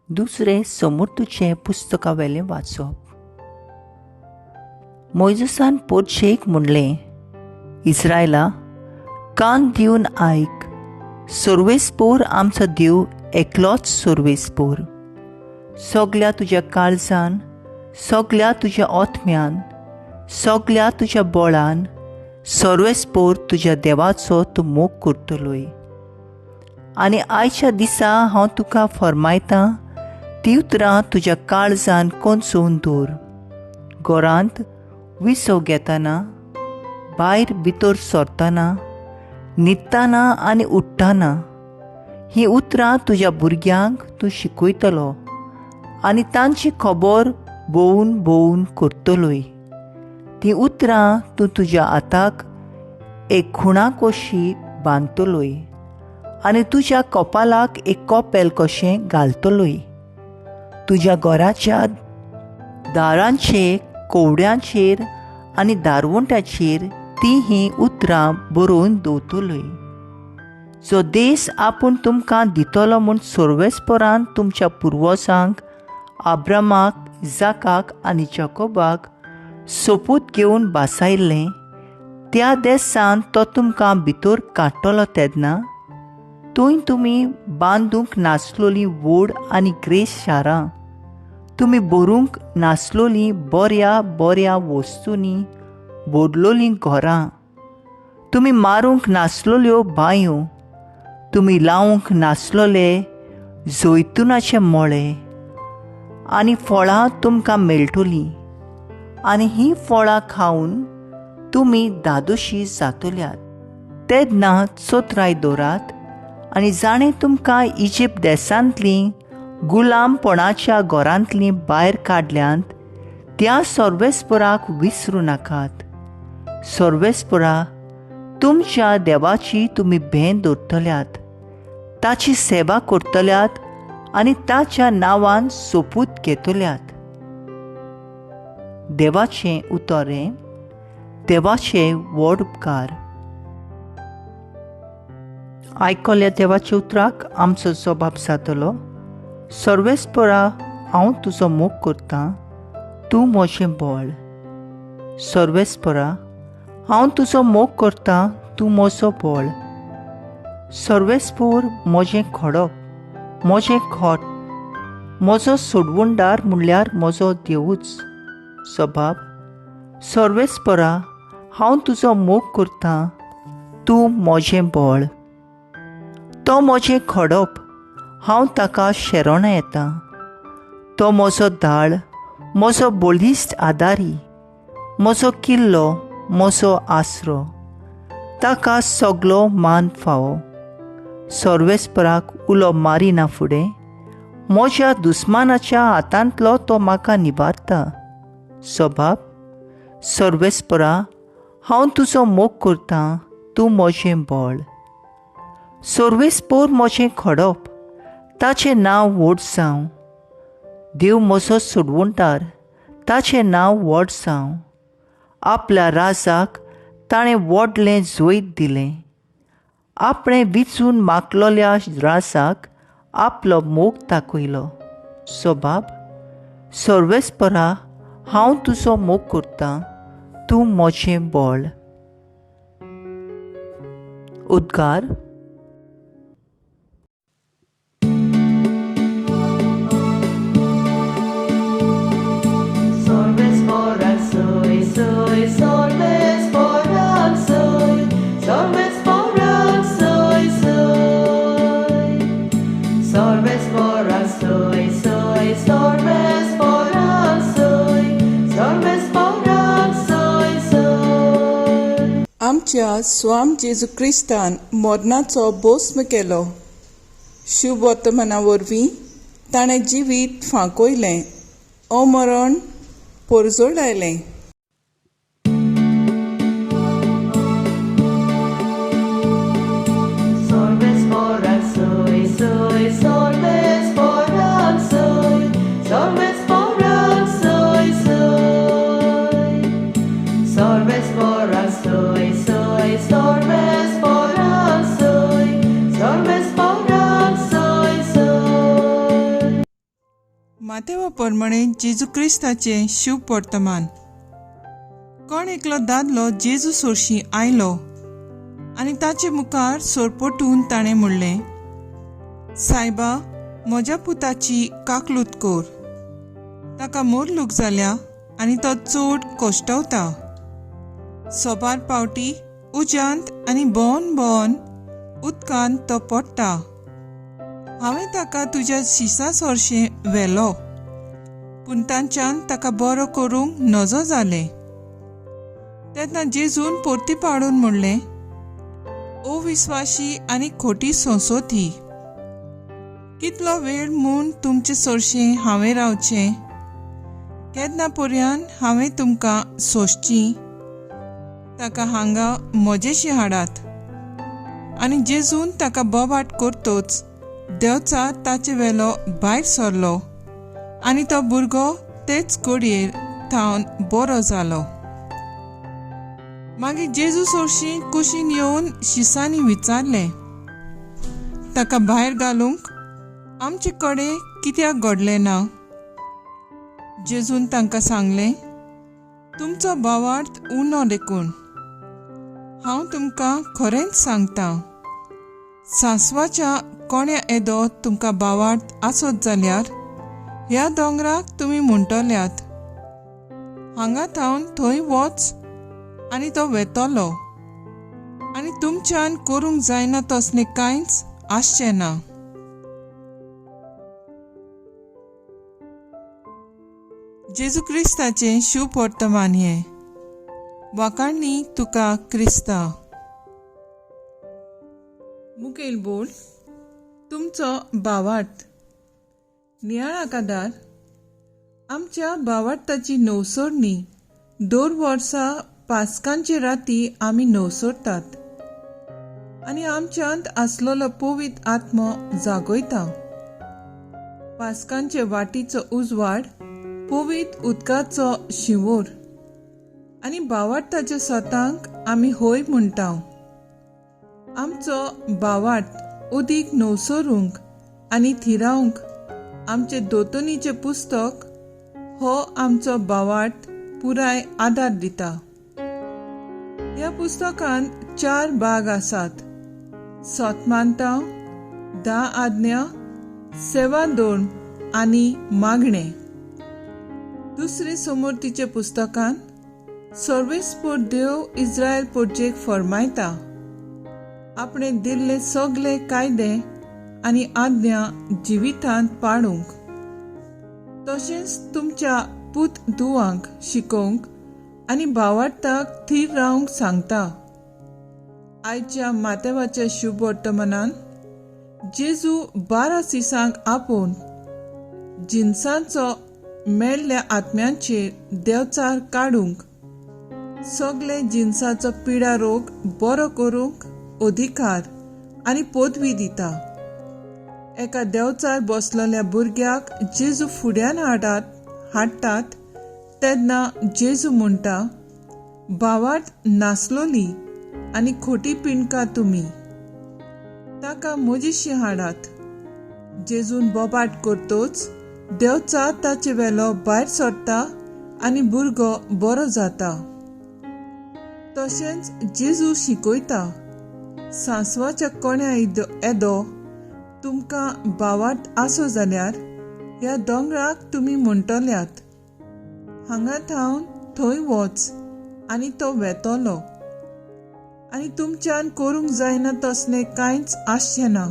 दुसरें समर्थुचें पुस्तकावेलें वाचप. मोयजसान पोरशेक म्हणलें, इस्रायला, कान दिवन आयक, सर्वेस्पोर आमचो देव एकलोच सर्वेस्पोर. सगल्या तुज्या काळजान, सगल्या तुज्या आत्म्यान, सगल्या तुज्या बळान सर्वेस्पोर तुज्या देवाचो तूं मोग करतलोय. आनी आयच्या दिसा हांव तुका फर्मायतां ती उतरां तुज्या काळजान कोंचोवन दवर. घरांत विसव घेतना, भायर भितर सरतना, न्हिदतना आनी उठ्ठना हीं उतरां तुज्या भुरग्यांक तूं शिकयतलो आनी तांची खबर भोंवून भोंवून करतलोय. तीं उतरां तूं तुज्या हाताक एक खुणा कशी बांदतलोय आनी तुज्या कपालाक एक कपेल कशें घालतलोय. तुज्या घराच्या दारांचेर, कवड्यांचेर आनी दारवंट्याचेर तीं हीं उतरां बरोवन दवरतलोय. जो देश आपूण तुमकां दितलो म्हूण सर्वेस्परान तुमच्या पुर्वजांक आब्रामाक, इजाकाक आनी जाकोबाक सोपूत घेवन भासायल्लें त्या देसान तो तुमकां भितर काडटलो तेन्ना थंय तुमी बांदूंक नासलोलीं व्हड आनी ग्रेस शारां, तुमी भरूंक नासलोलीं बऱ्या बऱ्या वस्तूंनी भरलोलीं घरां, तुमी मारूंक नासलोल्यो बांयो, तुमी लावंक नासलोले जैतुनाचे मळे आनी फळां तुमकां मेळटलीं आनी हीं फळां खावन तुमी धादोशी जातल्यात. तेन्ना चोत्राय दवरात आनी जाणें तुमकां इजिप्त देशांतलीं गुलामपणाच्या घरांतलीं भायर काडल्यांत त्या सर्वेस्पराक विसरूं नाकात. सर्वेस्परा तुमच्या देवाची तुमी भें दवरतल्यात, ताची सेवा करतल्यात आनी ताच्या नांवान सोपूत घेतल्यात. देवाचें उतर हें, देवाचे व्हड उपकार. आयकल्या देवाच्या उतराक आमचो जबाब जातलो, सर्वेस्परा हांव तुजो मोग करतां, तूं म्हजें बळ. सर्वेस्परा हांव तुजो मोग करतां, तूं म्हजो बळ. सर्वेस्पोर म्हजें खडप, म्हजें खोट, म्हजो सोडवणदार म्हणल्यार म्हजो देवूच. सबाब, सर्वेस्परा हांव तुजो मोग करतां, तूं म्हजें बळ. तो म्हजें खडप, हांव ताका शेरोणां येता. तो म्हजो दाळ, म्हजो बळिश्ट आदारी, म्हजो किल्लो, म्हजो आसरो. ताका सगलो मान फावो. सर्वेस्पराक उलो मारिना फुडें म्हज्या दुस्मानाच्या हातांतलो तो म्हाका निवारता. सबाब, सर्वेस्परा हांव तुजो मोग करतां, तूं म्हजें बळ. सर्वेस्पोर म्हजें खडप, ताचें नांव व्हड जावं. देव म्हजो सोडवणदार, ताचें नांव व्हड जावं. आपल्या राजाक ताणें व्हडलें जैत दिलें. आपणें विचून मागलोल्या राजाक आपलो मोग दाखयलो. सबाब, सर्वेस्परा हांव तुजो मोग करतां, तूं म्हजें बळ. उद्गार. आमच्या स्वाम जेजू क्रिस्तान मरणाचो भस्म केलो. शुभ वर्तमाना वरवीं ताणें जिवीत फांकयलें, अमरण परजळायलें. मातेवा प्रमाणे जेजू क्रिस्ताचें शुभ वर्तमान. कोण एकलो दादलो जेजू सोरशी आयलो आनी ताचे मुखार सोरपटून ताणें म्हणलें, सायबा, म्हज्या पुताची काकलूत कोर, ताका मोरलूक जाल्या आनी तो चड कश्टवता. सोबार पावटी उज्यांत आनी भोंवन भोंवन उदकांत तो पडटा. हांवें ताका तुज्या शिसा सोरशें व्हेलो, पूण तांच्यान ताका बरो करूंक नजो जालें. तेन्ना जेजून परती पाडून म्हणलें, ओ विस्वाशी आनी खोटी संसोती, कितलो वेळ म्हूण तुमचे सोरशें हांवें रावचें? केन्ना पर्यान हांवें तुमकां सोंसची? ताका हांगा म्हजेशी हाडात. आनी जेजून ताका बोबाट करतोच देवचार ताचे वेलो भायर सरलो आनी तो भुरगो तेच घडयेर थावन बरो जालो. मागीर जेजू सोरशी कुशीन येवन शिसांनी विचारलें, ताका भायर घालूंक आमचे कडेन कित्याक घडलें ना? जेजून तांकां सांगलें, तुमचो भावार्थ उणो देखून. हांव तुमकां खरेंच सांगता, सांसवाच्या कोण्या येदो तुमकां भावार्थ आसत जाल्यार ह्या दोंगराक तुमी म्हणटल्यात, हांगा थावन थंय वच, आनी तो वेतलो, आनी तुमच्यान करूंक जायना तसलें कांयच आसचें ना. जेजू क्रिस्ताचें शुभ वर्तमान हें. वाखाणणी तुका क्रिस्ता. मुखेल बोल तुमचो भावार्थ. नियाळ आकादार आमच्या भावार्थाची नवसरणी दर वर्सा पास्कांचे राती आमी नवसरतात आनी आमच्यांत आसलेलो पवित्र आत्मो जागयता. पास्कांचे वाटीचो उजवाड, पवित्र उदकाचो शिंवोर आनी भावार्थाच्या सतांक आमी होय म्हणटा. आमचो भावार्थ अदीक नवसरूंक आनी थिरावंक आमचे दोतोनीचें पुस्तक हो आमचो भावार्थ पुराय आदार दिता. ह्या पुस्तकांत 4 भाग आसात: सतमानतांव, 10 आज्ञा, सेवा दोन आनी मागणें. दुसरे समोरतीचे पुस्तकांत सर्वेस्पोर देव इस्रायल पोर्जेक फरमायता, आपणे दिल्ले सगळे कायदे आनी आज्ञा जिवितांत पाडूंक, तशेंच तुमच्या पूत दुवांक शिकोवंक आनी भावार्थाक थीर रावंक सांगता. आयच्या मातेवाच्या शुभ वर्तमानान जेजू 12 सिसांक आपोवन जिनसांचो मेल्ल्या आत्म्यांचेर देवचार काडूंक, सगळे जिनसाचो पिडा रोग बरो करूंक अधिकार आनी पदवी दिता. एका देवचार बसलेल्या भुरग्याक जेजू फुड्यान हाडटात तेन्ना जेजू म्हणटा, भावार्थ नासलोली आनी खोटी पिंडका तुमी, ताका म्हजीशी हाडात. जेजून बोबाट करतोच देवचार ताचे वेलो भायर सरता आनी भुरगो बरो जाता. तशेंच जेजू शिकयता, सांसवाच्या कोण्या येदो तुमकां भावार्थ आसो जाल्यार ह्या दोंगराक तुमी म्हणटल्यात, हांगा थावन थंय वच, आनी तो वेतलो, आनी तुमच्यान करूंक जायना तसलें कांयच आसचें ना.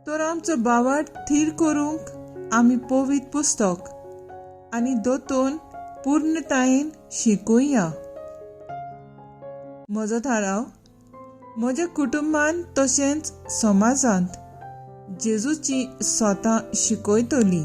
तर आमचो भावार्थ थीर करूंक आमी पवित्र पुस्तक आनी दोतोन पूर्णतायेन शिकूया. म्हजो थाराव, म्हज्या कुटुंबान तशेंच समाजांत जेजूची स्वता शिकयतली.